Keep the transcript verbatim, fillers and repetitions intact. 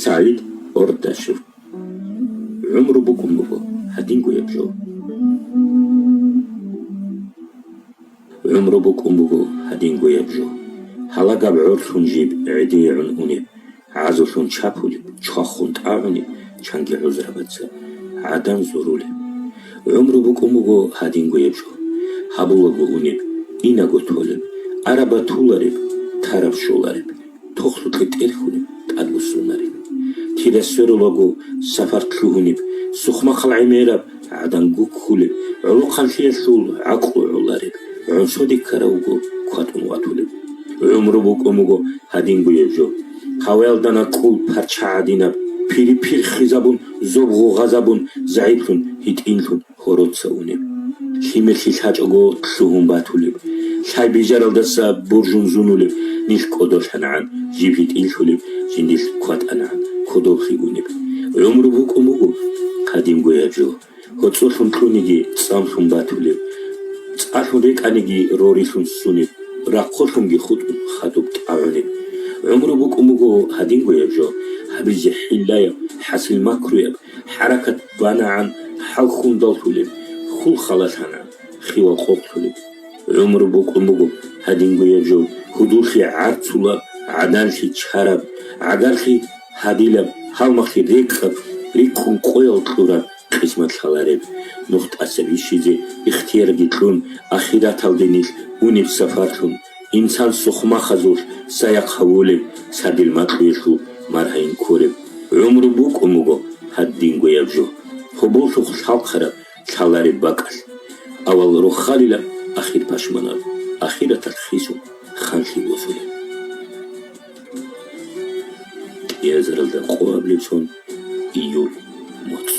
СагӀид Ордашев. ГӀумру букӀун буго гьадингояб жо. ГӀумру букӀун буго гьадингояб жо. Гьалагаб гӀорлъун жиб гӀедегӀун унеб, гӀазулъун чапулеб, чвахун тӀагӀунеб, чанги гӀузрабаца гӀадан зурулеб. ГӀумру букӀун буго гьадингояб жо. Гьабулаго унеб, инаго толеб, араб батулареб, тараб щолареб, тохлъукье тӀерхьунеб, тӀадбуссунареб. Кида сверулаго сапар лъугьунеб, сухъмахъал гӀемераб, гӀадан гуккулеб, гӀолохъанлъиялъул гӀакълу гӀолареб, гӀунсоде ккаравго кватӀун ватулеб. ГӀумру букӀун буго гьадингояб жо. Хъаваялда накӀкӀул парча гӀадинаб, пири-пирхизабун, зоб гъугъазабун, загӀиплъун, гьитӀинлъун, гьороца унеб. Лъимерлъи лъачӀого лъугьун батулеб, лъай бижаралдаса буржун зунулеб, нилъ кӀодолъанагӀан, жиб гьитӀинлъулеб, жиндилъ кватӀанагӀан, кодовлъи унеб. ГӀумру букӀун буго гьадингояб жо. ГьоцӀолъун кьуниги цӀамлъун батулеб, цӀалъун рекӀаниги рорилъун ссунеб, рахъолъунги хутӀун хадуб тӀагӀунеб. ГӀумру букӀун буго гьадингояб жо, гьабизе хӀиллаяб, хӀасил макруяб, хӀаракат банагӀан хӀал хундалъулеб, хьул халалъана, хиял къокълъулеб. ГӀумру букӀун буго гьадингояб жо, гьудуллъи гӀарцулаб, гӀадаллъи чараб, гӀагарлъи гьадилаб, гьалмагълъи рекӀкӀаб, рикӀкӀун къоял кьураб, къисмат лъалареб. Нух тӀаса бищизе ихтиярги кьун, ахираталде нилъ унеб сапарлъун, инсан сухъмахъазулъ сайахъ гьавулеб, сардил макьуялъул маргьайин кколеб. ГӀумру букӀун буго гьадингояб жо, гьоболлъухъ лъалхъараб лъалареб бакӀалъ. Авал рохалилаб, ахир пашманаб, ахираталъ хисун ханлъи босулеб. КӀиазаралда къоабилеб сон, июль моцӀ.